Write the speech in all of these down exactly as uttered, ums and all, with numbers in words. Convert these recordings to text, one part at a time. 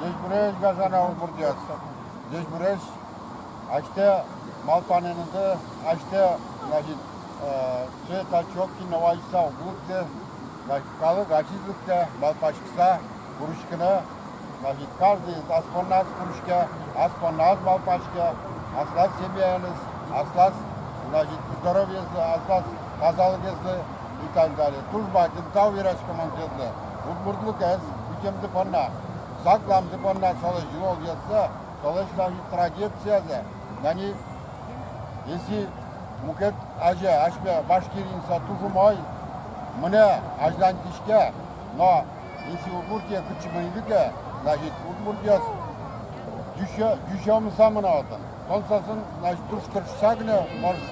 Ӟечбуресь, гажано удмуртъёс! Ӟечбуресь! Асьтэ малпанэныды, асьтэ, значит, э, сое татчы кин но вазиса уг лыкты, значит, калык ачиз лыктэ малпаськыса куриськыны, значит, каждый ас понназ куриське, ас понназ малпаське, аслаз семьяеныз, аслаз, значит, здоровьезлы, аслаз тазалыкезлы и так далее. Туж бадӟым тау верасько мон тӥледлы удмуртлыкез утемды понна, сакламды понна солэсь йылолъёссэ, солэсь, значит, традициязэ. Тани, если мукет азе асьме Башкириын со туж умой, мынэ, азьланьтӥське, но если Удмуртие кытчы мынӥды ке, значит, удмуртъёс ӟучъё-, ӟучъёмыса мынэ отын. Тон соосын, значит, туж тыршыса гинэ можешь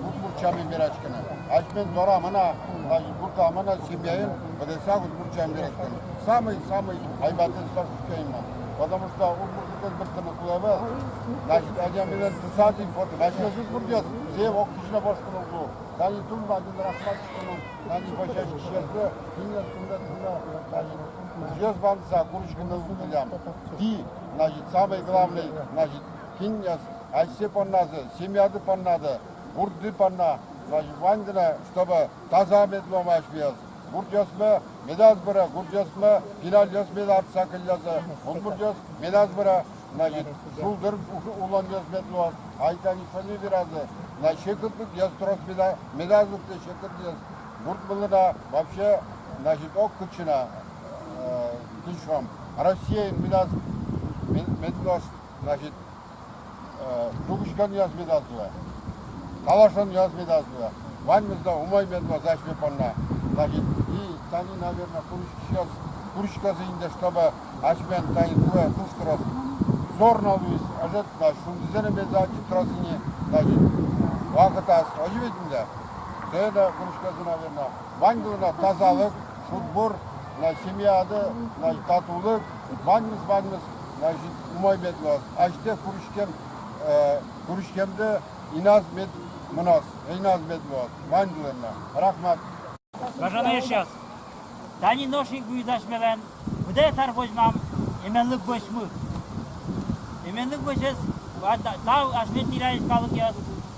удмурт сямен вераськыны. Асьмен дорамы но, значит, гуртамы но, семьяен быдэсак удмурт сямен вераськыны. Самый, самый айматэз со шуисько ини мон. Потому что удмуртлыкез быдтыны кулэ ӧвӧл. Значит, адямилэн тысаз ик потэ. Асьмеос удмуртъёс, сое ог кызьы но воштыны уг луы. Тани туж бадӟым рахмат шуисько мон тани вӧсяськисьёслы, кинъёс туннэ, туннэ, значит, ужез вандыса куриськыны лыктӥллям. Тӥ, значит, самый главный, значит, кинъёс асьсэ понназы, семьяды понназы, гуртды понна, значит, ваньды но, чтобы таза мед луом асьмеос. Гуртъёсмы медаз быре, гуртъёсмы пиналъёс мед артыса кыллязы, удмуртъёс медаз быре, значит, шулдыр у-, улонъёс мед луоз. Ай тани шонер веразы, значит, секытлыкъёс трос меда-, медаз лыкты, секытлыкъёс гуртмылы но вообще, значит, ог кытчы но, э, кин шуом, Россиын медаз, ме-, мед луоз, значит, э, дугдӥськонъёс медаз луэ, талашонъёс медаз луэ. Ваньмыз но умой мед луоз асьме понна. Значит, и тани, наверно, куриськисьёс куриськозы инде, чтобы асьмелэн тани туэ туж трос зор но луиз, ӧжыт но шундызэ но мед адӟид трос ини, значит, вакытаз. Озьы ведь инде? Сое но куриськозы, наверно. Ваньдылы но тазалык, шудбур, на семьяды, значит, татулык, ваньмыз, ваньмыз, значит, умой мед луоз. Асьтэ куриськем, э, куриськемды иназ мед мыноз, иназ мед луоз. Ваньдылы но. Рахмат. Гажано эшъёс, тани нош ик вуиз асьмелэн быдэс ар возьмам Эменлык вӧсьмы. Эменлык вӧсез, а, та, та асьме тӥляйысь калыкъёс,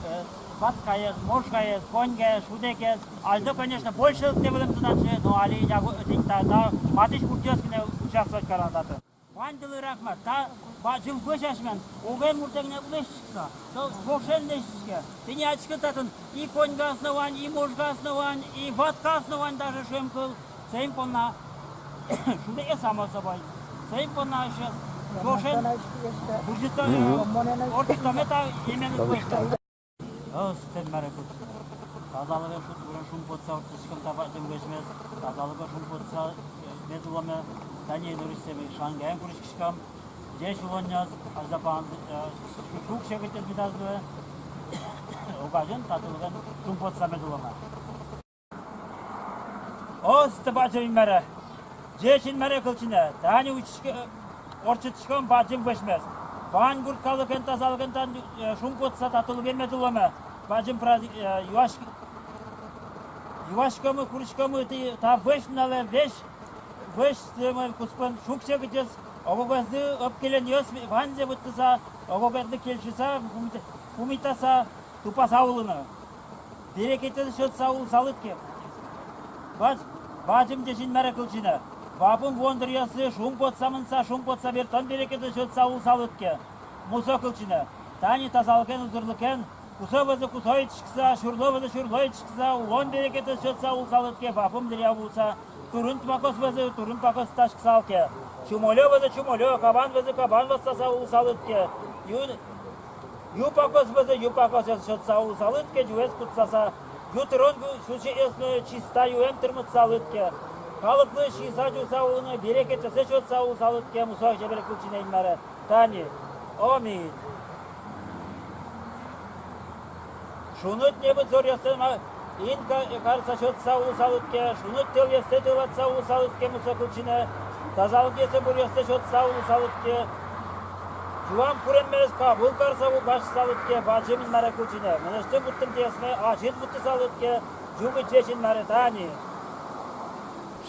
э, Ваткаез, Можгаез, Коньгаез, Шудекез. Азьло, конечно, больше лыктэ вылэм татын, но али ня-, тӥни та, та матысь гуртъёс гинэ участвовать каро татын. Ваньдылы рахмат, та бадӟым вӧсь асьмелэн оген муртэн гинэ уг лэсьтӥськы, со вошен лэсьтӥське. Тӥни адӟиськод, татын и Коньгаос но вань, и Можгаос но вань, и Ваткаос но вань даже, шуэм кыл. Соин понна Шудекез, само собой. Соин понна ещё вошен выжыто, ортчытоме та Эменлык вӧсь. Ӧстэ мар ке, тазалыгын, шудбурын шумпотса ортчытӥськом та бадӟым вӧсьмес, тазалыгын шумпотса, э, мед уломе. Тани нырысьсэ ми шаньгаен куриськиськом. Ӟеч улонъёс, азьлапан, э, шу-, шуг-секытъёс медаз луэ. Огазьын, татылыгын шумпотса мед уломе. Ӧстэ бадӟым Инмаре, ӟеч Инмаре кылчинэ, тани учкы-, ортчытӥськом бадӟым вӧсьмес. Вань гурт калыкен, тазалыкен тани, э, шумпотса, татылыгын мед уломе бадӟым праздник, э, юась-, юаськомы, куриськомы, тӥ-, та вӧсь нуналэ, весь вӧсь сямен куспын шуг-секытъёс, ог-огезлы ӧпкеленъёс, ваньзэ вуттыса, ог-огезлы кельшыса, пумит-, пумитаса, тупаса улыны. Берекетэз сётса улысалыд ке. Бадӟ-, бадӟым ӟеч Инмаре кылчинэ. Вапум вуон дыръёсы шумпотса мыныса, шумпотса бертон берекетэз сётса улысалыд ке. Мусо кылчинэ. Тани тазалыкен, узырлыкен, кусо вӧзы кусо итӥськыса, сюрло вӧзы сюрло итӥськыса, улон берекетэз сётса улысалыд ке, вапум дыръя вуыса, турын-тупакъёс вӧзы турын-тупакъёс итӥськысал ке. Чумолё вӧзы чумолё, кабан вӧзы кабан вӧзтаса улысалыд ке, ю-, ю пакос вӧзы ю пакосъёс сётса улысалыд ке, ӟуэз кутсаса, ю тырон сюсьёсмы чиста юэм тырмытсалыд ке, калыклы сиыса-ӟуыса улыны берекетъёссэ сётса улысалыд ке, мусо ке, ӟеч мар кылчинэ, Инмаре, тани. Аминь. Шуныт небыт зоръёстэ ма-, инь ка-, карыса сётса улысалыд ке, шуныт тӧлъёстэ тӧлатса улысалыд ке, мусо кылчинэ, тазалыкъёстэ, буръёстэ сётса улысалыд ке, ӟуам куреммес кабыл карыса улысалыд ке, бадӟым Инмаре кылчинэ, мынэсьтым вуттымтэосме ачид вуттысалыд ке, ӟугыт ӟеч Инмаре, тани.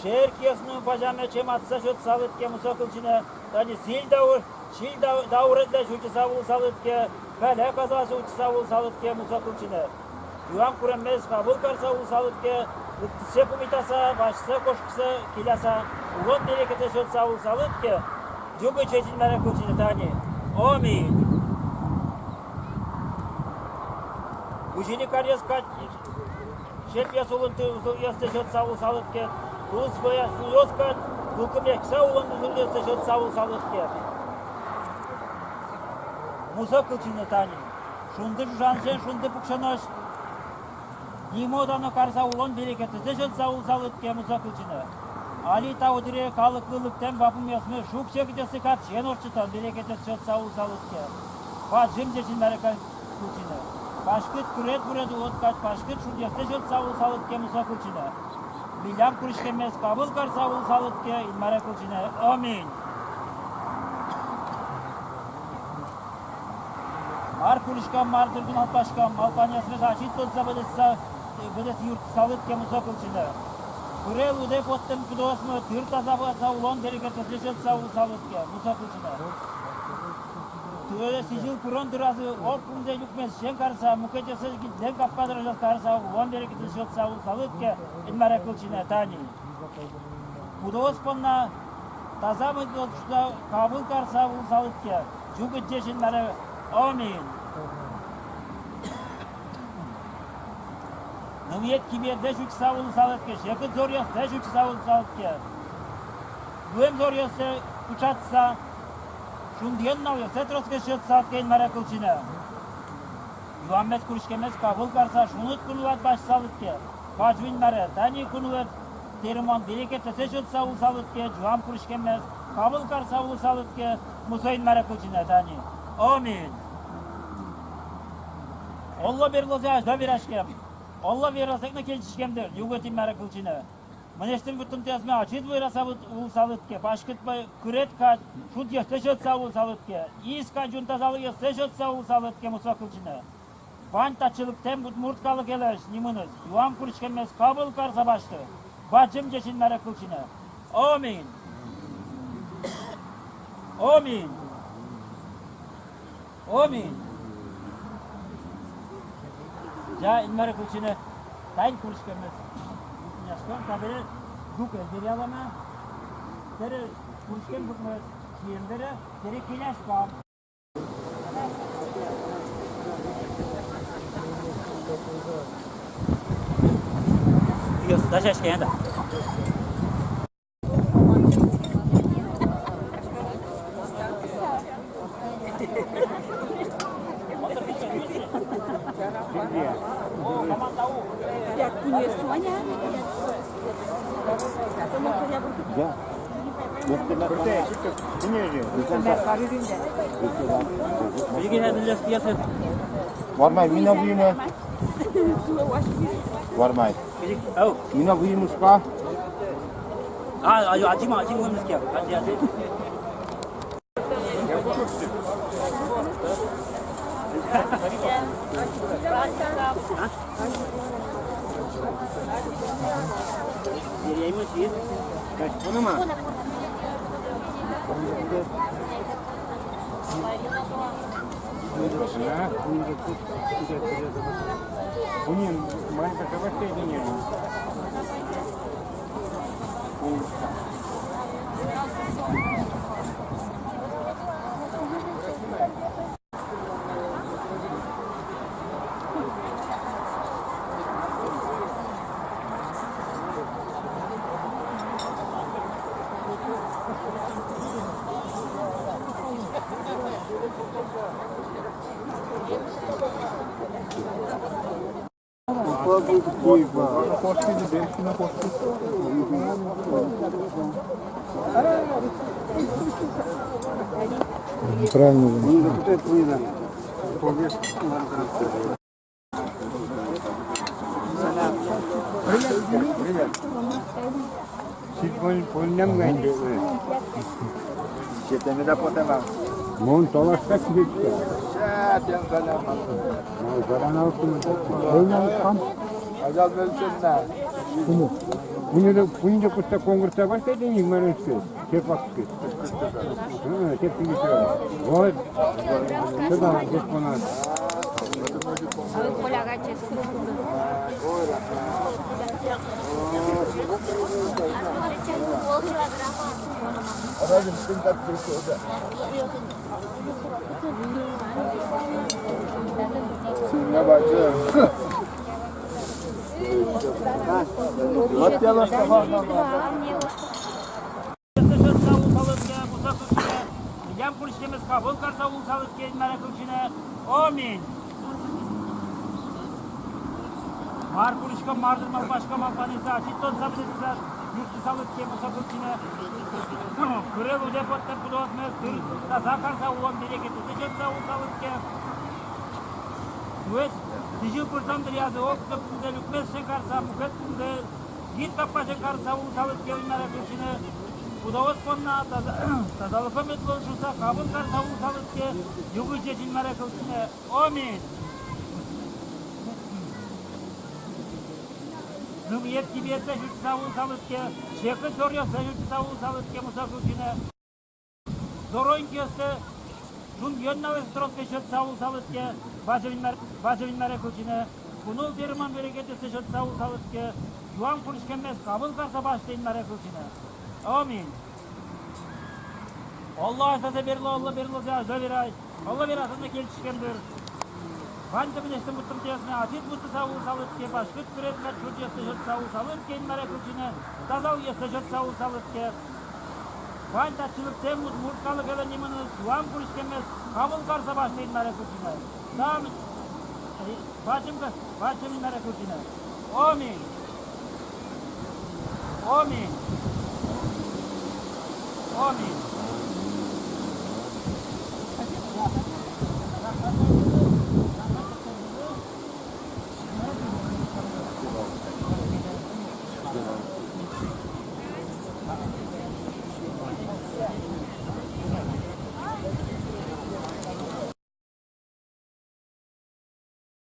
Шер киосмы пазяме чематса сётсалыд ке, мусо кылчинэ, тани, сӥль даур Сӥль дау-, дауредлэсь утьыса улысалыд ке, пеле казалась утьыса улысалыд ке, мусо кылчинэ. Ӟуам куреммес кабыл карыса улысалыд ке, лыктыссэ пумитаса, басьтыса, кошкыса, келяса, улон берекетсэ сётса улысалыд ке, ӟугыт ӟеч Инмаре кылчинэ, тани. Аминь. Кузьыли каръёс кадь, сьӧпъёс улон ты-, узыръёстэ сётса улысалыд ке, тулыс пӧяс нуёс кадь, тулкымъяськыса улон узыръёстэ сётса улысалыд ке, мусо кылчинэ, тани. Шунды ӝужанысен шунды пуксёнозь нимо дано карыса улон берекетсэ сётса улысалыд ке, мусо кылчинэ. Али та дыре калыклы лыктэм вапумъёсмы шуг-секытъёсты капчиен ортчытон берекетсэ сётса улысалыд ке, бадӟым ӟеч Инмаре кылчинэ. Паськыт кырет-бурет улод кадь, паськыт шудъёстэ сётса улысалыд ке, мусо кылчинэ. Милям куриськеммес кабыл карыса улысалыд ке, Инмаре кылчинэ. Аминь. Мар куриськом, мар дыр гинэ малпаськом, малпанъёсмес ачид тодыса быдэсса, быдэс юрттысалыд ке, мусо кылчинэ. Пыре лудэ поттэм кудоосмы тыр таза ватса улон берекетсэ сётса улысалыд ке, мусо кылчинэ. Туэ сӥзьыл курон дыразы ог пумзэ люкмес сен карыса, мукетъёссэ гидлэн капка дорозь карыса, улон берекетсэ сётса улысалыд ке, Инмаре кылчинэ, тани. Кудоос понна таза мед луоз шуса кабыл карыса улысалыд ке, ӟугыт ӟеч Инмаре. Аминь. Нылъет кибердэ сюсьыса улысалыд ке, секыт зоръёстэ сюсьыса улысалыд ке, луэм зоръёстэ пыӵатыса, шундыен нуналъёстэ тросгес сётысалыд ке, Инмаре кылчинэ. Юаммес, куриськеммес кабыл карыса, шуныт кунуллад басьтысалыд ке, бадӟым Инмаре, тани кунуллэд тырмон берекетсэ сётыса улысалыд ке, юам, куриськеммес кабыл карыса улысалыд ке, мусо Инмаре кылчинэ, тани. Аминь. Оло берлозэ азьло вераськем, оло вераськем но кельтӥськем дыр, ӟугыт Инмаре кылчинэ. Мынэсьтым вуттымтэосме ачид выраса улысалыд ке, паськыт пӧ-, кырет кадь шудъёстэ сётыса улысалыд ке, из кадь ӝун тазалыкъёстэ сётыса улысалыд ке, мусо кылчинэ. Вань татчы лыктэм удмурт калыкелэсь нимыныз юам, куриськеммес кабыл карыса басьты, бадӟым ӟеч Инмаре кылчинэ. Аминь. Аминь. Аминь. Ӟа, Инмаре кылчинэ, тань куриськеммес. Яшкон табере дук эзеръялома. Тэре куриськем букмес сием бере, тэре келяськом. Ёс, дасяське, да. Да. Вармай, мина вуимы. Вармай. Ау. Мина вуимы шка. А, а, адӟима, адӟима, вуимы шка. Адӟи, адӟи. Правильно. Сидмон пунням гайдыны. Сетеме да потема. Мон талашка кидетка. Сетем гана. Мон гана алтын. Ойнам кам. Азал бөлсенна. Куну. Куну да, куну да куста конкурса баста дени марынске. Черпакске. А, черпакске. Вот. Сюда, здесь у нас. Вот я на словах. Сётса улысалыд ке, Муса кылчинэ, выллям куриськемез кабыл карса улысалыд ке, Инмаре кылчинэ. Аминь. Мар куриськом, мар дыр малпаськом, малпанэз ачид тодыса, быдэстыса юрттысалыд ке, Муса кылчинэ. Кыре, лудэ поттэ пудоосмес тыр таза карса улон берекетэз сётса улысалыд ке. Туэ сӥзьыл пыртон дыръязы огзэ пумзэ люкмессэ карса, мукет пумзэ йыт капкасен карыса улысалыд ке, Инмаре кылчинэ, пудоос понна таза-, тазалыко мед луоз шуыса, кабыл карыса улысалыд ке, югыт ӟеч Инмаре кылчинэ. Аминь. Нылъет кибиоссэ сюдьыса улысалыд ке, секыт зоръёссэ сюдьыса улысалыд ке, Муса кылчинэ. Зоронькиоссэ, шунгион нуналъёссэ тросгес сётса улысалыд ке, бадӟым Инмар-, бадӟым Инмаре кылчинэ, кунуль тырмон берекетъёссэ сётса улысалыд ке, юам куриськеммес кабыл карса басьтэ Инмаре кылчинэ. Аминь. Алла асьсэ берло, Алла берло, зэ азьло верай. Алла вераса но кельтӥськем дыр. Ваньзэ мынэсьтым, вуттымтэосме ачид вуттыса улысалыд ке, паськыт кырет мед шудъёссэ сётса улысалыд ке, Инмаре кылчинэ, тазалыкъёссэ сётса улысалыд ке. Вань татчылыктэм удмурт калыкелэн нимыныз юам куриськеммес кабыл карса басьтэ Инмаре кылчинэ. Тан, э, бадӟым ка-, бадӟым Инмаре кылчинэ. Аминь. Аминь. Аминь.